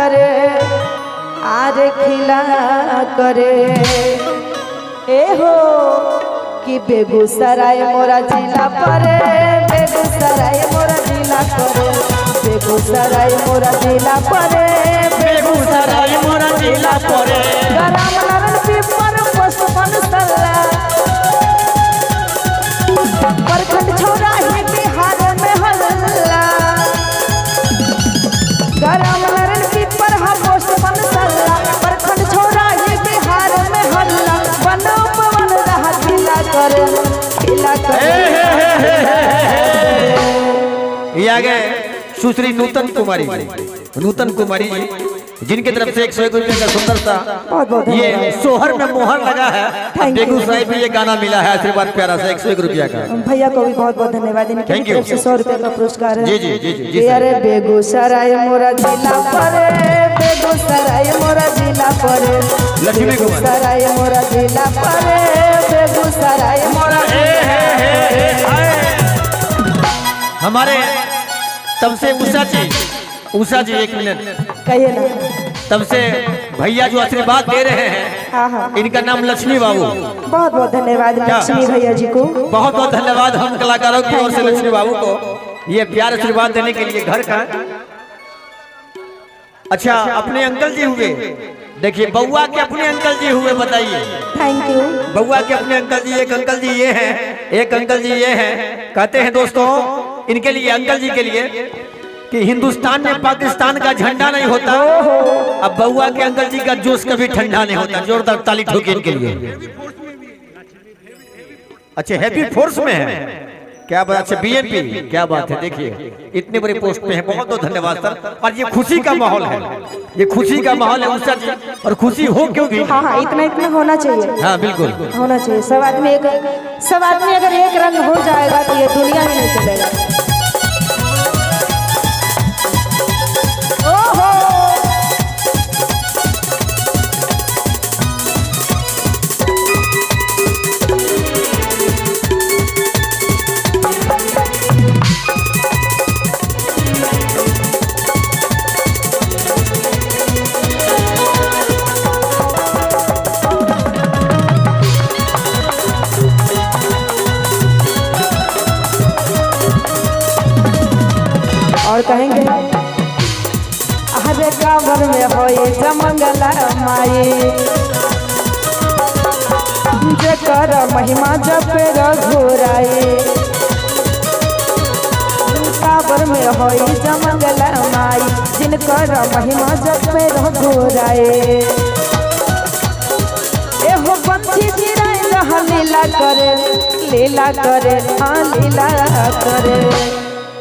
करे, आरे खिला करे। ए हो कि बेगूसराय मोरा जिला परे, बेगूसराय मोरा जिला करे, बेगूसराय मोरा जिला परे, बेगूसराय मोरा जिला परे। गरम नरन पीपर पशुपन सल्ला, प्रखंड छोरा ही बिहार में हल्ला। गरम नरन पीपर हा पशुपन सल्ला, प्रखंड छोरा ही बिहार में हल्ला। बनो पवन रहा खिला करे, खिला करे। ये आ गए सुश्री नूतन कुमारी जी, नूतन कुमारी जी जिनकी तरफ से 101 रुपये का सुंदर सा बहुत ये सोहर में मोहर लगा है। बेगूसराय में ये गाना मिला है, आशीर्वाद प्यारा सा 101 रुपया का। भैया को भी बहुत बहुत धन्यवाद, इनकी तरफ से 100 रुपये का पुरस्कार है। जी जी जी जी। अरे बेगूसराय मोरा जिला परे, बेगूसराय मोरा जिला परे, लक्ष्मी बेगूसराय मोरा जिला परे, बेगूसराय मोरा। हमारे तब से उषा जी, उषा जी एक मिनट कहिए ना, तब से भैया जो आशीर्वाद दे रहे हैं, हाँ हाँ, इनका नाम लक्ष्मी बाबू। बहुत बहुत धन्यवाद लक्ष्मी भैया जी को, बहुत बहुत धन्यवाद हम कलाकारों की ओर से लक्ष्मी बाबू को ये प्यार आशीर्वाद देने के लिए। घर का अच्छा अपने अंकल जी हुए, देखिए बउआ के अपने अंकल जी हुए, बताइए। Thank you. बउआ के अपने अंकल जी, एक अंकल जी ये हैं, एक अंकल जी ये हैं। कहते हैं दोस्तों इनके लिए, अंकल जी के लिए कि हिंदुस्तान में पाकिस्तान का झंडा नहीं होता, अब बउआ के अंकल जी का जोश कभी ठंडा नहीं होता। जोरदार ताली ठोकी इनके लिए। अच्छा हैप्पी फोर्स में है, क्या बात। अच्छा बीएमपी, क्या बात है, देखिए इतने बड़े पोस्ट पे है। बहुत बहुत धन्यवाद सर। और ये खुशी का माहौल है, ये खुशी का माहौल है उषा जी, और खुशी हो क्यों भी। हाँ हाँ, इतना इतना होना चाहिए। हाँ बिल्कुल होना चाहिए। सब आदमी एक, सब आदमी अगर एक रंग हो जाएगा तो ये दुनिया ही नहीं चलेगा। और कहेंगे अरे कांवर में होई जमंगला माई, जेकर महिमा जप रघुराई। कांवर में होई जमंगला माई, जिनकर महिमा जप रघुराई। एहो बंसी गिराई रहा लीला करे, लीला करे, हाँ लीला करे।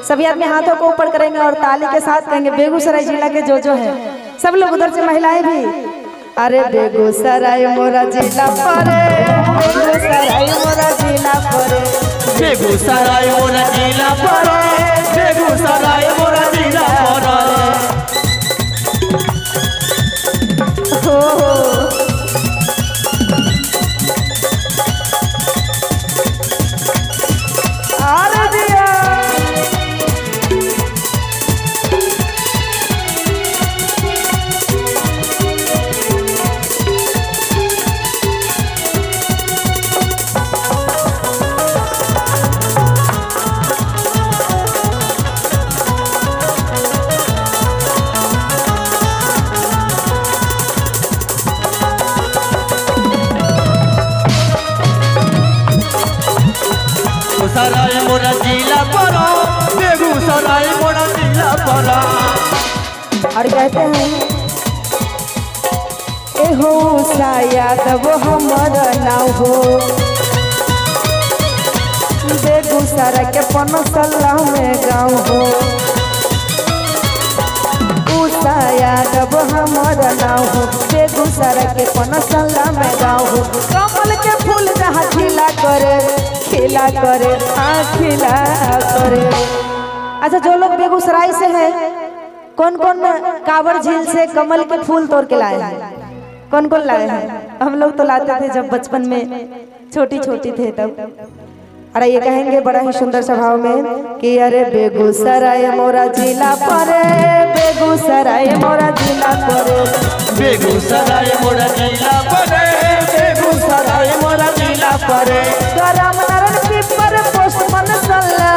सभी आदमी हाथों को ऊपर करेंगे और ताली के साथ कहेंगे बेगूसराय जिला के जो जो है सब लोग, उधर से महिलाएं भी। अरे बेगूसराय मोरा जिला परे, बेगूसराय मोरा जिला परे, बेगूसराय मोरा जिला परे, बेगूसराय मोरा जिला परे। हो बेगूसराय मोरा जिला परा, बेगूसराय मोरा जिला परा। और कहते हैं ए हो यादव हमर नाव हो, बेगूसराय के पनसल्ला में गाँव हो। उषा यादव हमर नाव हो, बेगूसराय के पनसल्ला में गाँव हो। कमल के फूल जहाँ खिला करे, खिला करे, हाँ खिला करे। अच्छा जो लोग बेगूसराय से हैं, कौन कौन कांवर झील से कमल के फूल तोड़ के लाए हैं? कौन कौन लाए हैं? हम लोग तो लाते थे जब बचपन में छोटी छोटी थे तब। अरे ये कहेंगे बड़ा ही सुंदर स्वभाव में कि अरे बेगूसराय मोरा जिला परे, बेगूसराय मोरा जिला परे, बेगूसराय मोरा जिला परे, बेगूसराय मोरा जिला परे। गरम नारायण पीपर पोस्ट मनसल्ला,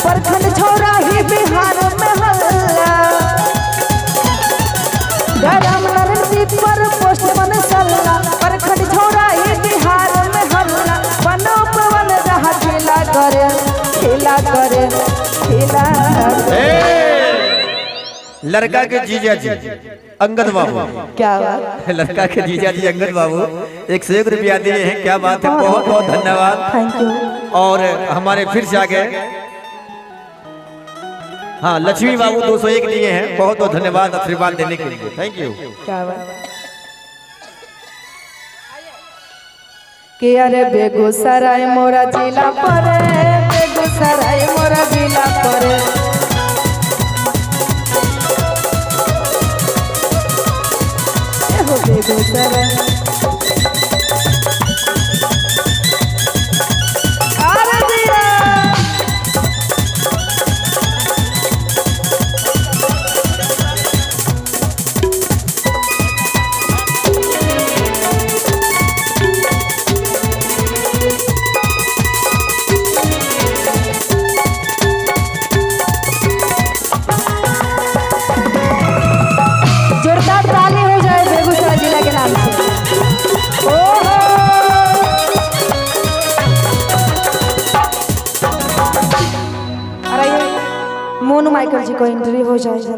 प्रखंड छोरा ही बिहार में हल्ला। गरम नारायण पीपर पोस्ट मनसल्ला, प्रखंड छोरा ही बिहार में हल्ला। वनो पवन रहा खेला करे, खेला करे, खेला करे। लड़का के जीजा जी अंगद बाबू, क्या बात। लड़का के जीजा जी अंगद बाबू 101 रुपया दिए हैं, क्या बात है, बहुत बहुत धन्यवाद। Thank you. और हमारे फिर से आगे हाँ लक्ष्मी बाबू 201 दिए हैं, बहुत बहुत धन्यवाद आशीर्वाद देने के लिए, thank you. क्या बात। कि अरे बेगूसराय मोरा जिला परे, बेगूसराय मोरा जिला परे। एहो बेगूसराय। अरे दिया। जोरदार ताली हो जाए बेगूसराय जिला के नाम से। ओहो। अरे ये मोनू माइकल जी को एंट्री हो जाए।